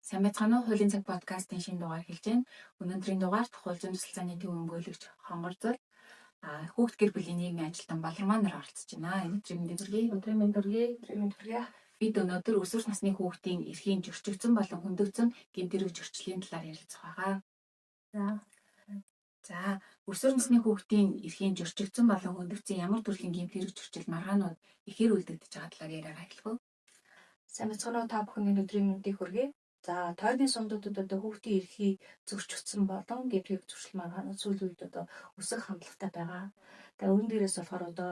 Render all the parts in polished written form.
Сайн байцгаана уу? Хуулийн цаг подкастын шинэ дугаар эхэлж байна. Өнөөдрийн дугаарт хууль зүйн тусалцааны төв өмгөөлөгч Хонгор Зул, хүүхд гэр бүлийн нийгмийн ажилтан Балармаа нар оролцож байна. Өнөөдрийн мэндийг хүргэе. Өдрийн мэнд хүргэе. Өдрийн мэнд хүргэе. Бид өнөөдөр өсвөр насны хүүхдийн эрхийн зөрчигдсөн болон хөндөгдсөн гэмт хэрэг зөрчлийн талаар ярилцах байгаа. За. За, өсвөр насны хүүхдийн эрхийн зөрчигдсөн болон хөндөгдсөн ямар төрлийн гэмт хэрэг зөрчил маргаанууд ихээр үлдэгдэж байгаа талаар яриагаа эхлэх үү? Сайн байцгаана уу, та бүхний өдрийн мэндийг хүргэе. За, тойрны сумдуудад одоо хүүхдийн эрхийг зөрчигдсөн болон гэмт хэрэг зөрчил маргаанууд сүүлийн үед одоо өсөх хандлагатай байгаа. Тэгээ үүн дээрээс болохоор одоо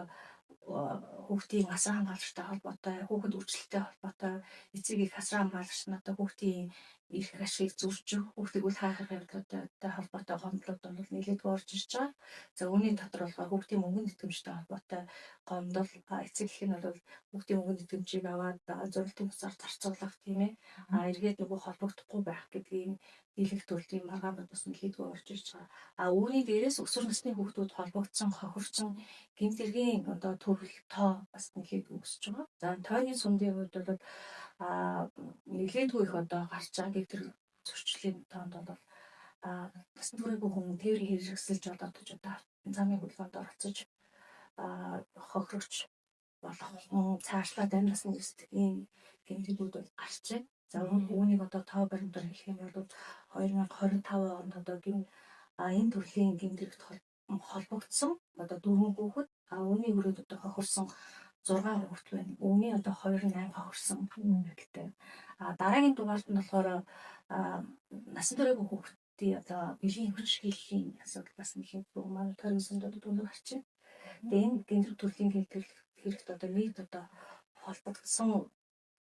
хүүхдийн асран хамгаалагчтай холбоотой, хүүхэд үйлчлэлтэй холбоотой, эцэг их асран хамгаалагч нь одоо хүүхдийн эрх ашигыг зөрчих, хүүхдийг үл хайхах явдлуудтай холбоотой гомдлууд бол нэлээдгүй орж ирж байгаа. За, үүний дотор болохоор хүүхдийн мөнгөн тэтгэмжтэй холбоотой гомдол, эцэг эх нь бол хүүхдийн мөнгөн тэтгэмжийг аваад зорилтын бусаар зарцуулах, тийм ээ. Эргээд нөгөө холбогдохгүй байх гэдгийг дийлэх төрлийн маргаанууд бас нэлээдгүй орж ирж байгаа. Үүний дээрээс өсвөр насны хүүхдүүд холбогдсон, хохирсон гэмт хэргийн одоо төрөл тоо бас нэлээдгүй өсөж байгаа. За, тойрны сумдын хувьд бол нэлээдгүй их одоо гарч байгаа гэмт хэрэг зөрчлийн тоонд бол насан туршаагүй хүн тээврийн хэрэгсэл жолоодож одоо замын хөдөлгөөнд оролцож хохирогч болох, цаашлаад амь насанд эсдэг гэмт хэрэгүүд бол гарч байна. За, үүнийг одоо тоо баримтаар хэлэх юм бол 2025 онд одоо энэ төрлийн гэмт хэрэгт холбогдсон одоо 4 хүүхэд, үүний хүрээд одоо хохирсон 6 хүүхэд байна. Үүний одоо 2 нь 8 хохирсон байдалтай. Дараагийн дугаарт нь болохоор насан туршаагүй хүүхдийн одоо бэлгийн хүчирхийллийн асуудал бас нэлээд манай тойрон сумдад өндөр гарч байна. Тэгээ энэ гэмт төрлийн гэмт хэрэгт одоо нийт одоо холбогдсон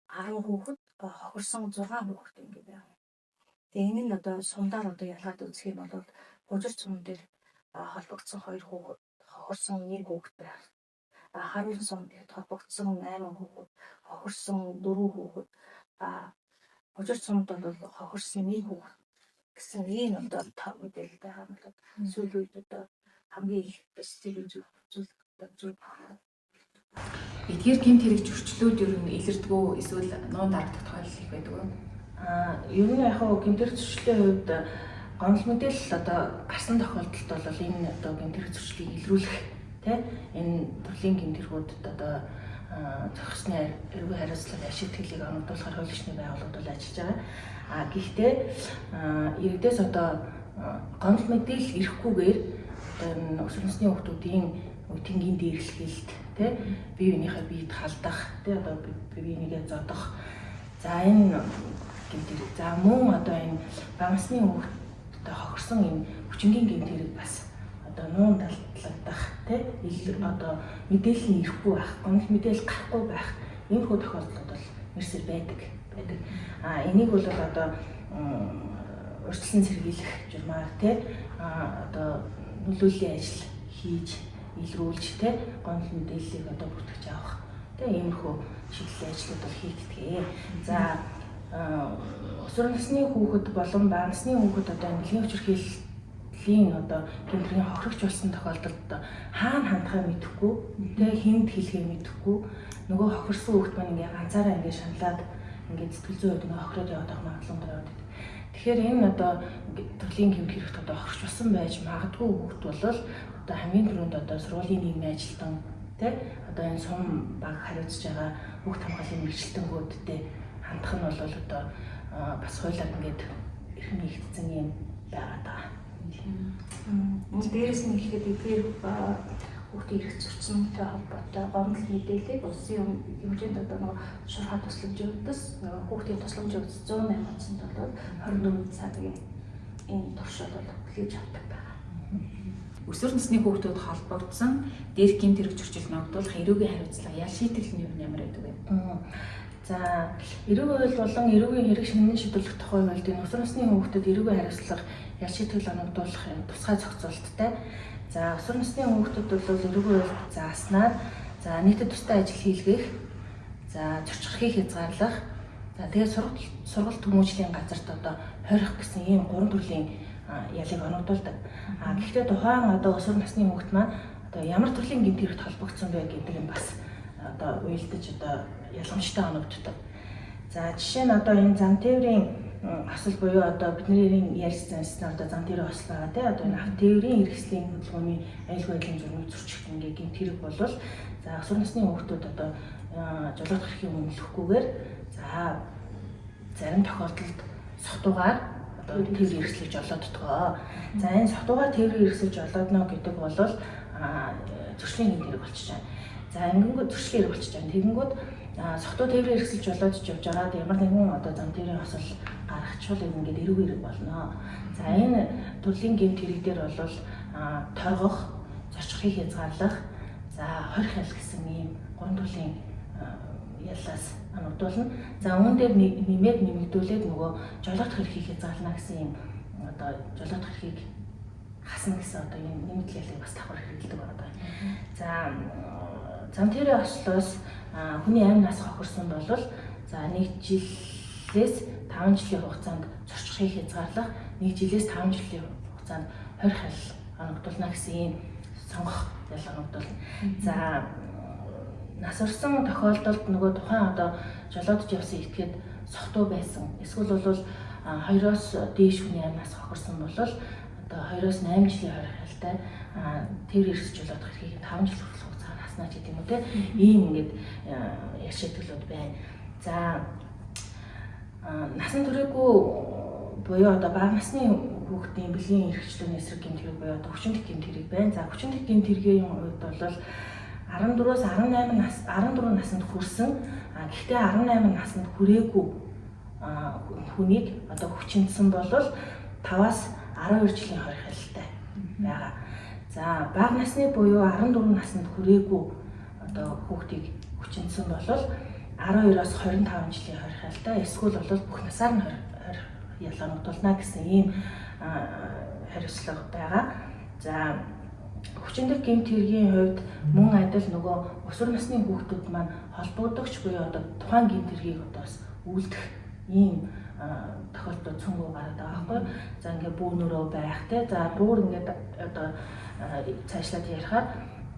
10 хүүхэд, хохирсон 6 хүүхэд ингэ байна. Тэгээ энэ нь одоо сумдаар одоо ялгаад үзэх юм бол Хужир сум дээр холбогдсон 2 хүүхэд, хохирсон 1 хүүхэд байх. Харуулсан сум дээр холбогдсон 8 хүүхэд, хохирсон 4 хүүхэд, Хужир сумд бол хохирсон 1 хүүхэд гэсэн ийм одоо тоо мэдээлэл байгаа юм бол сүүлийн үед одоо хамгийн их позитив зүйл зүйл. Эдгээр гэмт хэрэг зөрчлүүд ер нь илэрдэггүй эсвэл нуун дарагдах тохиолдол их байдаг уу? Ер нь яг хуу гэмт хэрэг зөрчлийн хувьд гомдол мэдээлэл одоо гарсан тохиолдолд бол энэ одоо гэмт хэрэг зөрчлийг илрүүлэх, тий, энэ төрлийн гэмт хэрэгүүдэд одоо зохисны эрүүгийн хариуцлага ашиг тэтгэлийг оногдуулахар хууль эрхний байгууллагууд бол ажиллаж байгаа. Гэхдээ иргэдээс одоо гомдол мэдээлэл ирэхгүйгээр одоо энэ өсвөр насны хүүхдүүдийн тэнгийн дээрлэхэлт, тий, бие биенийхээ биед халдах, тий, одоо бие бинийгээ зодох, за, энэ гэмт хэрэг, за, мөн одоо энэ бага насны хүүхд одоо хохирсон энэ хүчингийн гэмт хэрэг бас одоо нуун далдлагдах, тий, одоо мэдээлэл нь ирэхгүй байх, гомдол мэдээлэл гарахгүй байх иймэрхүү тохиолдлууд бол нэрсээр байдаг. Энийг бол одоо урьдчилан сэргийлэх журмаар, тий, одоо нөлөөллийн ажил хийж илрүүлж, тий, гомдол мэдээллийг одоо бүртгэж авах, тий, иймэрхүү чиглэлийн ажлууд бол хийгддэг. За, өсвөр насны хүүхэд болон бага насны хүүхэд одоо бэлгийн хүчирхийллийн одоо гэмт хэргийн хохирогч болсон тохиолдолд одоо хаана хандахаа мэдэхгүй, тий, хэнд хэлэхээ мэдэхгүй, нөгөө хохирсон хүүхэд маань ингээ ганцаараа ингээ шаналаад ингээ сэтгэл зүйн хувьд ингээ хохироод яваад байх магадлал өндөр яваад байдаг. Тэгэхээр энэ одоо төрлийн гэмт хэрэгт одоо хохирч болсон байж магадгүй хүүхэд бол одоо хамгийн түрүүнд одоо сургуулийн нийгмийн ажилтан, тий, одоо энэ сум баг хариуцж байгаа хүүхд хамгааллын мэргэжилтэнгүүдтэй хандах нь бол одоо бас хуулиар ингээд эрхэм нэгдсэн юм байгаад байгаа. Мөн дээрээс нь хэлэхэд эдгээр хүүхдийн эрх зөрчсөнтэй холбоотой гомдол мэдээллийг улсын хэмжээнд одоо нөгөө шуурхай тусламжийн үдс, нөгөө хүүхдийн тусламжийн үдс 108 утсанд бол 24 цагийн энэ турш бол хүлээж авдаг байгаа. Өсвөр насны хүүхдүүд холбогдсон дээрх гэмт хэрэг зөрчил ногдуулах эрүүгийн хариуцлага, ял шийтгэл нь юу ямар байдаг вэ? За, эрүүгийн хууль болон эрүүгийн хэрэг шингэн шийдвэрлэх тухай хуульд энэ өсвөр насны хүүхдэд эрүүгийн хариуцлага, ял шийтгэл оногдуулах тусгай зохицуулттай. За, өсвөр насны хүүхдэд бол эрүүгийн хуульд зааснаар, за, нийтэд тустай ажил хийлгэх, за, зөрчгөрхийг хязгаарлах, за, тэгээд сургалт хүмүүжлийн газарт одоо хорих гэсэн ийм гурван төрлийн ялыг оногдуулдаг. Гэхдээ тухайн одоо өсвөр насны хүүхд маань одоо ямар төрлийн гэмт хэрэгт холбогдсон бэ гэдэг нь бас одоо уялдаж одоо ялгамжтай оногддог. За, жишээ нь одоо энэ зам тээврийн осол буюу одоо бидний ярьсан одоо зам тээврийн осол байгаа тий, одоо энэ авто тээврийн хэрэгслийн хөдөлгөөний аюулгүй байдлын журмыг зөрчих ингээ гэмт хэрэг болвол за өсвөр насны хүүхдүүд одоо жолоодох эрхийг үнэлэхгүйгээр за зарим тохиолдолд согтуугаар одоо тээврийн хэрэгслийг жолооддгоо. За энэ согтуугаар тээврийн хэрэгсэл жолоодно гэдэг бол зөрчлийн гэмт хэрэг болчихж байна. За ингэнгүүт зөрчлийн хэрэг болчихж байна. Тэгэнгүүт согтуу тээврийн хэрэгсэл жолоодж явж байгаад ямар нэгэн одоо зам тээврийн осол гаргachвал ингээд эрүүг хэрэг болно. За энэ төрлийн гэмт хэрэг дээр бол торгох, зорчихыг хязгаарлах, за хорих ял гэсэн ийм гурван төрлийн яллаас оногдуулна. За үүн дээр нэмээд нэмэгдүүлээд нөгөө жолоодох эрхийг хязгаарлана гэсэн ийм одоо жолоодох эрхийг хасна гэсэн одоо ийм нэмэгдэл ялыг бас давхар хэрэглэдэг байна. За зам тээврийн ослоос хүний амь нас хохирсон бол за 1 жилээс 5 жилийн хугацаанд зорчихыг хязгаарлах, 1 жилээс 5 жилийн хугацаанд хорих ял оногдуулна гэсэн ийм сонгох ял оногдуулна. За нас орсон тохиолдолд нөгөө тухайн одоо жолоодож явсан этгээд согтуу байсан. Эсвэл бол 2-оос дээш хүний амь нас хохирсон бол одоо 2-оос 8 жилийн хорих ялтай, тэр эрсэж жолоодох эрхийг 5 жил хүртэл хугацаагаар хаснаа ч гэдэг юм уу те. Ийм ингээд шийдвэрлүүд байна. За насан туршаагүй буюу одоо бага насны хүүхдийн бэлгийн эрхчлөөний эсрэг гэмт хэрэг буюу одоо хүчин гэмт хэрэг байна. За хүчин гэмт хэргийн хувьд бол 14-өөс 18 нас 14 наснд хүрсэн, гэхдээ 18 наснд хүрээгүй хүнийг одоо хүчинсэн бол 5-аас 12 жилийн хорих ялтай байгаа. За бага насны буюу 14 наснд хүрээгүй одоо хүүхдийг хүчинсэн бол 12-оос 25 жилийн хорих ялтай, эсвэл бол бүх насаар нь хорих ялгаануудулна гэсэн ийм хариуцлага байгаа. За хүчиндэх гэмт хэргийн хувьд мөн адил нөгөө өсвөр насны хүүхдүүд маань холбогдогч буюу одоо тухайн гэмт хэргийг одоо бас үйлдэх ийм тохиолдлууд цөөнгөө гараад байгаа байхгүй. За ингээ бүүнөрөө байх те. За бүр ингээд одоо цаашлаад ярихаар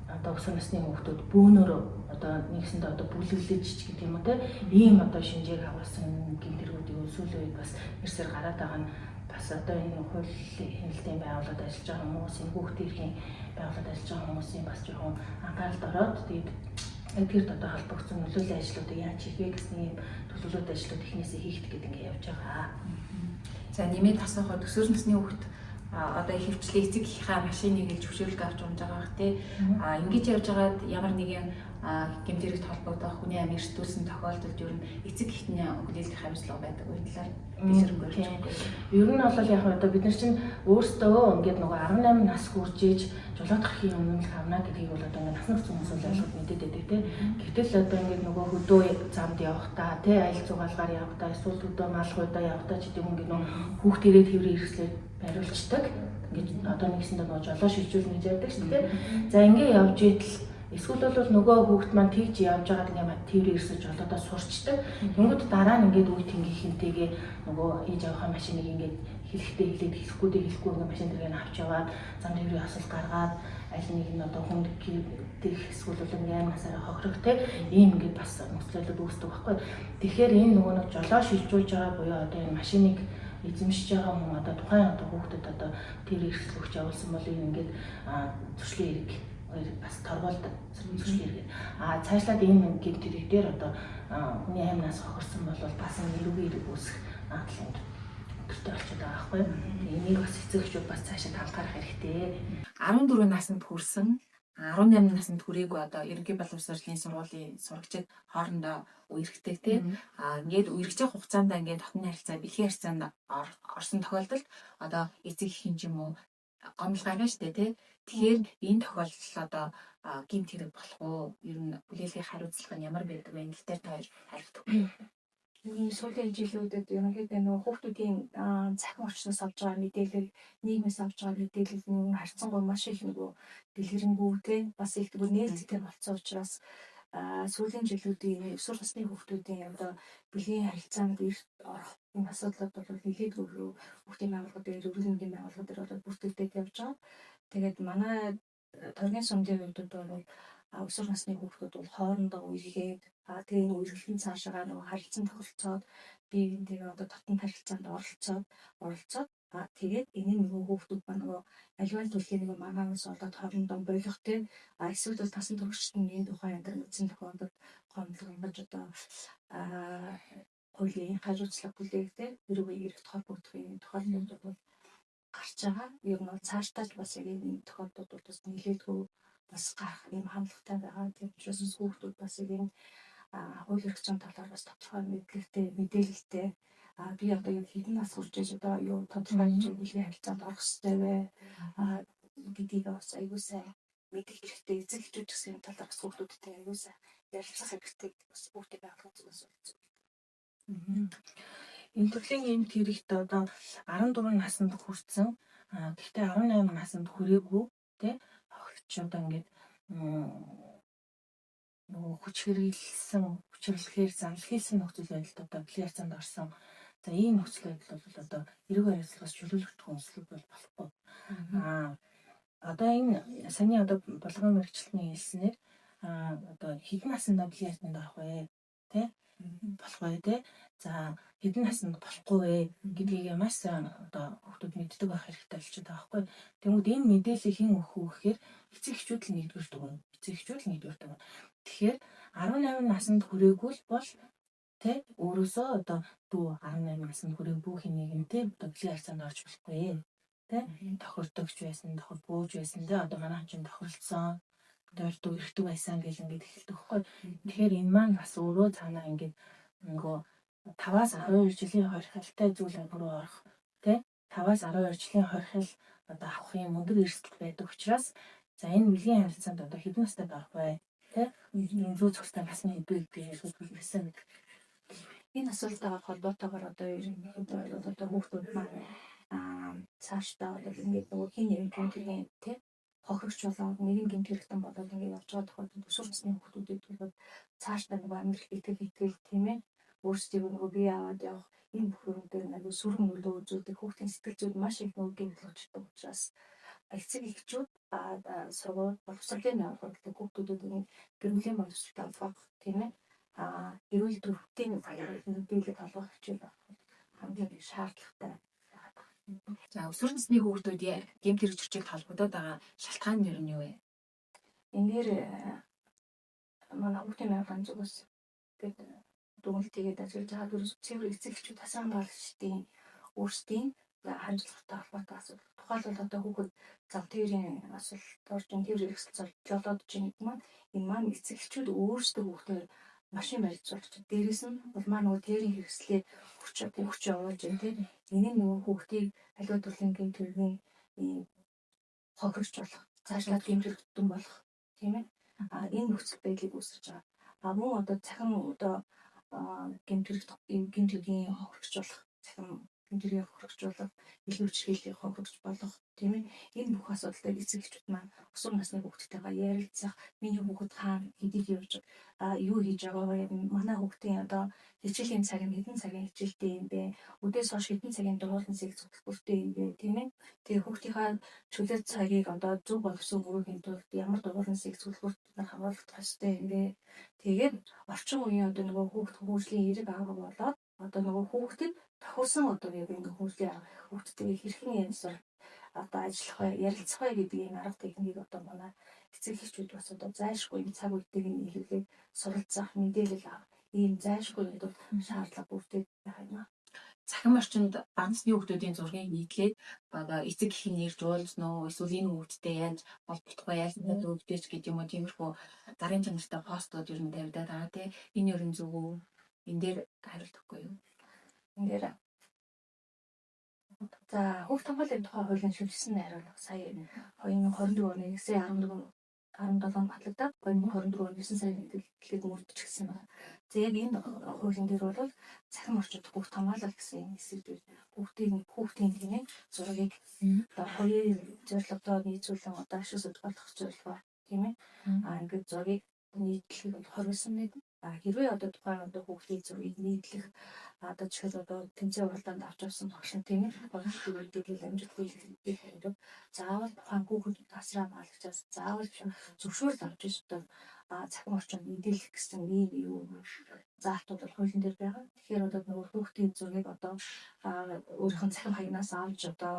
одоо өсвөр насны хүүхдүүд бүүнөрөө одоо нэгсэндээ одоо бүлэглэж ч гэдэг юм уу те. Ийм одоо шинжээг агуулсан гэмт хэргүүдийг сүүлийн үед бас эрсээр гараад байгаа нь бас одоо энэ хуулийн хяналтын байгууллагад ажиллаж байгаа хүмүүс, энэ хүүхдийн эрхийн байгууллагад ажиллаж байгаа хүмүүсийн бас жоохон анхааралд ороод тэгээд эдгээрт одоо холбогдсон нөлөөллийн ажлуудыг яаж хийх вэ гэсэн ийм төлөвлөлт ажлууд эхнээсээ хийх гэдэг ингээд явж байгаа. За нэмээд асуухад өсвөр насны хүүхд одоо ихэвчлэн эцэг эхийнхээ машиныг ил зөвшөөрлөг авч унж байгаа бах тий. Ингэж явж байгаад ямар нэгэн гэмт хэрэгт холбогдох хүний амь эрсдүүлсэн тохиолдолд ер нь эцэг эхний хүлээлгэх хариуцлага байдаг үе талаар дэлгэрэнгүй ярьж өгөхгүй. Ер нь бол яг одоо бид нар чинь өөрсдөө ингээд нөгөө 18 нас хүрж иж жолоодох эрхийн өмнөх авна гэдгийг бол одоо ингээд насны хүрсэн хүмүүс бол ойлгоод мэдээд байдаг тий. Гэвтэл одоо ингээд нөгөө хөдөө замд явахдаа тий, аялал зугаалгаар явахдаа эсвэл хөдөө малгайдаа явахдаа ч гэдэг юм ингээд нөгөө хүүхд ирээд хэврээ эрхслээд бариулцдаг. Ингээд одоо нэгсэндээ нөгөө жолоо шилжүүлнэ гэж ярьдаг шүү дээ. За ингээд явж идэл эсвэл бол нөгөө хүүхд маань тэгж явж байгаад ингээд тэврээ ирсэж жолоодоо сурчдаг. Тэнгүүд дараа нь ингээд үе тэнгийнхэнтэйгээ нөгөө ээж авахаа машиныг ингээд хэлэхдээ хэлээд хэлэхгүйдээ хэлэхгүй ингээд машин тэрэг нь авч яваад зам тээврийн осол гаргаад аль нэг нь одоо хүнд гэх эсвэл бол ингээд амь насаараа хохирох те ийм ингээд бас нөхцөлөд үүсдэг байхгүй. Тэгэхээр энэ нөгөө нэг жолоо шилжүүлж байгаа буюу одоо энэ машиныг эзэмшиж байгаа хүн одоо тухайн одоо хүүхдэд одоо тэр эрсдэл өгч явуулсан бол энэ ингээд зөрчлийн хэрэг бас торгуульд зөрчлийн хэрэг. А цаашлаад энэ гэмт хэрэг дээр одоо хүний амь нас хохирсон бол бас эрүүгийн хэрэг үүсэх магадлал өндөртэй болчиход байгаа байхгүй юу. Энийг бас эцэг эхчүүд бас цаашаа анхаарах хэрэгтэй. 14 наснд хүрсэн 18 наснд хүрээгүй одоо ерөнхий боловсролын сургуулийн сурагчид хоорондоо үерхдэг тий. Ингээд үерхэж байгаа хугацаанд ингээд дотны харилцаа, бэлгийн харилцаанд орсон тохиолдолд одоо эцэг эхийн ч юм уу гомдол гарна штэ тий. Тэгэхээр энэ тохиолдол одоо гэмт хэрэг болох уу? Ер нь хүлээлгийн хариуцлага нь ямар байдаг вэ? Энэ дээр та хоёр хариулт өгөх. Ер нь сүүлийн жилүүдэд ерөнхийдөө нөгөө хүүхдүүдийн цахим орчноос авч байгаа мэдээлэл, нийгмээс авч байгаа мэдээлэл нь харьцангуй маш их нөгөө дэлгэрэнгүй те бас их нөгөө нээлттэй болцсон учраас сүүлийн жилүүдийн өсвөр насны хүүхдүүдийн одоо бэлгийн харилцаанд орох энэ асуудлууд бол нэлээд хүүхдийн байгууллага дээр, эрүүл мэндийн байгууллага дээр бол бүртгэгдээд явж байгаа. Тэгээд манай торгийн сумдын хувьд бол өсвөр насны хүүхдүүд бол хоорондоо үерхээд тэгээ энэ үерхэл нь цаашаагаа нөгөө харилцан тохиролцоод Бие биентэйгээ одоо дотн харилцаанд оролцоод тэгээд энэ нөгөө хүүхдүүд маань нөгөө аливаа төрлийн нөгөө магаанаас болоод хоорондоо болох те эсвэл бол тасан туршид нь энэ тухайн амьдрал үзэн тохиолдолд гомдол гаргаж одоо хуулийн хариуцлага хүлээх те хэрвээ эрэгт холбогдох юм тохиолдлууд бол гарч байгаа. Ер нь бол цаашдаа ч бас яг энэ тохиолдлууд бол бас нэлээдгүй бас гарах юм хандлагатай байгаа. Тийм учраас хүүхдүүд бас яг энэ хууль эрх зүйн талаар бас тодорхой мэдлэгтэй, мэдээлэлтэй би одоо яг хэдэн нас хүрч ээж одоо юу тодорхой хэмжээний бэлгийн харилцаанд орох ёстой вэ гэдгийг бас аягүй сайн мэдэх хэрэгтэй. Эцэг эхчүүд гэсэн энэ талаар бас хүүхдүүдтэй аягүй сайн ярилцах хэрэгтэй гэдэг бас хүүхдийн байгууллагын зүгээс бол. Энэ төрлийн гэмт хэрэгт одоо 14 наснд хүрсэн. Гэхдээ 18 наснд хүрээгүй тий хохирч одоо ингээд нөгөө хүч хэрэглэсэн, хүчрэлхээр замлахийлсэн нөхцөл байдалд одоо бэлгийн харьцаанд орсон. За ийм нөхцөл байдал бол одоо эрэг хариуцлагаас чөлөөлөгдөх үндэслэл бол болохгүй. Одоо энэ саяны одоо булган мэргэжилтний хэлснээр одоо хэдэн насандаа бэлгийн харьцаанд орох вэ? Тэ? Болох вэ те? За хэдэн насанд болохгүй вэ гэдгийг маш сайн одоо хүүхдүүд мэддэг байх хэрэгтэй болчиход байгаа байхгүй. Тэнгүүд энэ мэдээллийг хэн өгөх вэ гэхээр эцэг эхчүүд л нэгдүгээрт өгнө. Эцэг эхчүүд л нэгдүгээрт өгнө. Тэгэхээр 18 насанд хүрээгүй л бол тэ өөрөөсөө одоо дүү 18 насанд хүрээгүй хин нэгэнтэй одоо бэлгийн харьцаанд орж болохгүй. Тэ тохирдогч байсан, тохирдгүйч байсан тэ одоо манай чинь тохиролцсон дойрдог эрхдэг байсан гэл ингээд эхэлдэг байхгүй. Тэгэхээр энэ маань бас өөрөө цаанаа ингээд нөгөө 5-аас 12 жилийн хорхилтай зүйл рүү орох тий 5-аас 12 жилийн хорхил одоо авах юм өндөр эрсдэл байдаг учраас за энэ бэлгийн харилцаанд одоо хэдэн настайд орох вэ тий энэ зүй зохистой насны хэд вэ гэдгийг хэлсэн. Энэ асуултаагаар холбоотойгоор одоо ерөнхийдөө бол одоо хүүхдүүд маань цаашдаа бол ингээд нөгөө хин нэгэн гэмтэргийн тий хохирогч болоод нэгэн гэмт хэрэгтэн болоод ингээд явж байгаа тохиолдолд өсвөр насны хүүхдүүдэд бол цаашдаа нөгөө амьдрал итгэл итгэл тийм ээ өөрсдийг нөгөө бие аваад явах энэ бүх юм дээр айгүй сөрөг нөлөө үзүүлдэг. Хүүхдийн сэтгэл зүйд маш их нөгөө гэмтэл учирдаг учраас эцэг эхчүүд сургууль боловсролын байгууллагад хүүхдүүдэд энэ гэр бүлийн боловсролтой холбоох тийм ээ эрүүл төрхтийн мэдээлэл олгох хичээл авах хамгийн их шаардлагатай. За өсвөр насны хүүхдүүд гэмт хэрэг зөрчилд холбогдоод байгаа шалтгаан нь ер нь юу вэ? Энэ дээр манай хүүхдийн байгууллагын зүгээс гээд дүгнэлт хийгээд ажиллаж байгаа. Ерөөс цэвэр эцэг эхчүүд тасран хамгаалагчдын өөрсдийн хариуцлагатай холбоотой асуудал. Тухайлбал одоо хүүхэд зам тээврийн асуудалд орж ин тээврийн хэрэгсэл золиодож ин гэдэг маань энэ маань эцэг эхчүүд өөрсдөө хүүхдээр машин барьцуулж дээрэс нь улмаар нөгөө тээврийн хэрэгслээ хүч явуулж ин тийм энэ нь нөгөө хүүхдийг аливаа төрлийн гэмт хэргийн хохирч болох, цаашлаад гэмт хэрэгтэн болох тийм ээ энэ нөхцөл байдлыг үүсгэж байгаа. Мөн одоо цахим одоо гэмт хэргийн хохирогч болох, цахим гэмт хэргийн хохирогч болох, илүү хүчирхийллийн хохирогч болох тийм ээ. Энэ бүх асуудал дээр эцэг эхчүүд маань өсвөр насны хүүхдтэйгээ ярилцах, миний хүүхэд хаана хэдийг явж юу хийж байгаа вэ? Манай хүүхдийн одоо хичээлийн цаг нь хэдэн цагийн хичээлтэй юм бэ? Өдөөс хойш хэдэн цагийн дугуулсан сэгц хөтөлбөртэй юм бэ? Тийм ээ. Тэгээ хүүхдийнхаа чөлөө цагийг одоо зөв боловсон өнгөрөөхийн тулд ямар дугуулсан сэгц хөтөлбөрт нар хамруулах ёстой юм бэ? Тэгээд орчин үеийн одоо нөгөө хүүхд хөгжлийн эерэг арга болоод одоо нөгөө хүүхдэд тохирсон одоо яг ингэ хөгжлийн арга хүүхдтэйгээ хэрхэн янзар одоо ажиллах вэ, ярилцах вэ гэдэг ийм арга техникийг одоо манай эцэг эхчүүд бас одоо зайлшгүй юм цаг үеийг нь илүүгээд суралцах, мэдээлэл авах ийм зайлшгүй одоо шаардлага бүрдээд байх юм аа. Цахим орчинд бага насны хүүхдүүдийн зургийг нийтлээд одоо эцэг эхийн нэрж уулзна уу эсвэл энэ хүүхдтэй яаж холбогдох вэ, яаж өгдөөч гэдэг юм уу тиймэрхүү зарын чанартай постууд ер нь тавигдаад байгаа тий. Энэ ер нь зөв үү? Энэ дээр хариулт өгөхгүй юу? Энэ дээр за хүүхд хамгааллын тухай хуулийн шилжсэн хариулга сая 2024 оны 9 сарын 14 17-нд батлагдаад 2024 оны 9 сарын дэлхийд мөрдөж гисэн байна. За яг энэ хуулийн дээр бол цахим орчинд хүүхд хамгаалал гэсэн энэ хэсэг дээр хүүхдийн тийм зургийг одоо хувийн зорилгодоо нийцүүлэн одоо ашиг сонирхох зорилгоор тийм ээ ингээд зургийг нийтлэхийг бол хориглосон байдаг. Хэрвээ одоо тухайн одоо хүүхдийн зургийг нийтлэх одоо жишээл одоо тэмцээн уралдаанд авч явсан багш нь тийм ээ багш амжилтгүй гэдэг заавал тухайн хүүхэд тасраа хамгаалагчаас заавал зөвшөөрөл авч иж одоо Цахим орчинд мэдээлэх гэсэн ийм юу заалтууд бол хуулийн дээр байгаа. Тэгэхээр одоо нөгөө хүүхдийн зургийг одоо өөрийнх нь цахим хаягнаас авч одоо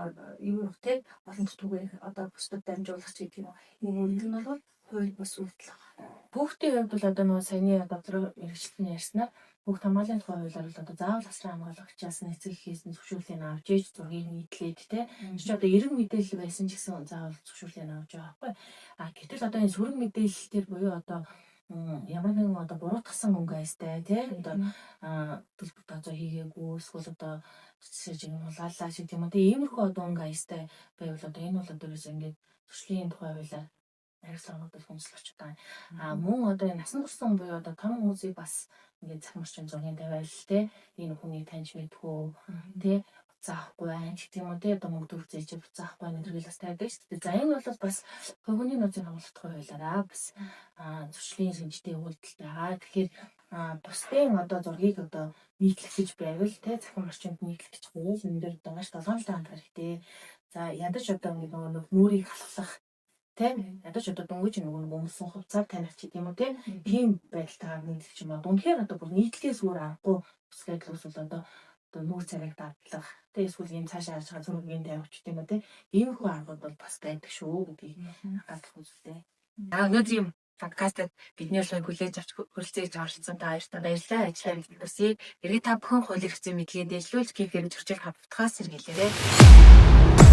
юу те олон түгээх одоо бусдад дамжуулах ч гэх юм уу. Энэ үйл нь бол хууль бус үйлдэл байна. Хүүхдийн хувьд бол одоо нөгөө саяны дотроо мэргэжилтэн ярьснаар хүүхд хамгааллын тухай хуулиар бол одоо заавал асран хамгаалагчаас нь эцэг эхээс нь зөвшөөрлийг авч ээж зургийг нийтлээд те. Тэр чинь одоо эрг мэдээлэл байсан ч гэсэн заавал зөвшөөрлийг авч байгаа байхгүй. А гэтэл одоо энэ сөрөг мэдээлэл төр буюу одоо ямар нэгэн одоо буруутгасан өнгө айстай тий одоо төлбөр тооцоо хийгээгүй эсвэл одоо жишээ нь хулгайлаа шиг тийм үү тий иймэрхүү одоо өнгө аястай байвал одоо энэ бол одоо ерөөсөө ингээд зөрчлийн тухай хуулиар хариуцлага бол хүнслэх байгаа. А мөн одоо энэ насан турсан буюу одоо том хүмүүсийг бас ингээд цахим орчин зургийн тавиал те энэ хүнийг таньж мэдхүү те буцаахгүй байх гэх юм уу те одоо мөнгө төгрөг зээж буцаахгүй байх гэдгийг бас тавьдаг шүү дээ. За энэ бол бас хүний нөөцийн хамгаалалт тухай хуулиараа бас зөрчлийн шинжтэй үйлдэл байгаа. Тэгэхээр бусдын одоо зургийг одоо нийтлэх гэж байвал те цахим орчинд нийтлэх гэж байвал энэ дээр одоо маш долгоомжтой хандах хэрэгтэй. За ядаж одоо ингэ нөгөө нүрийг халахлах те ядаж одоо дөнгөж нөгөө нэг өмсөн хувцаар таних ч гэдэм үү те тийм байдалтайгаар нийтлэх юм аа. Үнэхээр одоо бүр нийтлэгээс өөр аргагүй асуудал үүсвэл одоо нүүр царайг дадлах те эсвэл ийм цаашаа харж байгаа зургийг тавих ч гэдэм үү те иймэрхүү аргууд бол бас байдаг шүү гэдгийг анхаарах үзүүлээ. За өнөөдрийн подкастад бидний урилгыг хүлээж авч хүрэлцээж оролцсон та хоёртаа баярлалаа. Ажиллаа хүсье. Эргээд та бүхэн хууль эрх зүйн мэдлэгээ дэвшлүүлж гих хэрэгж хөрчил хавтгаас сэргийлээрэй.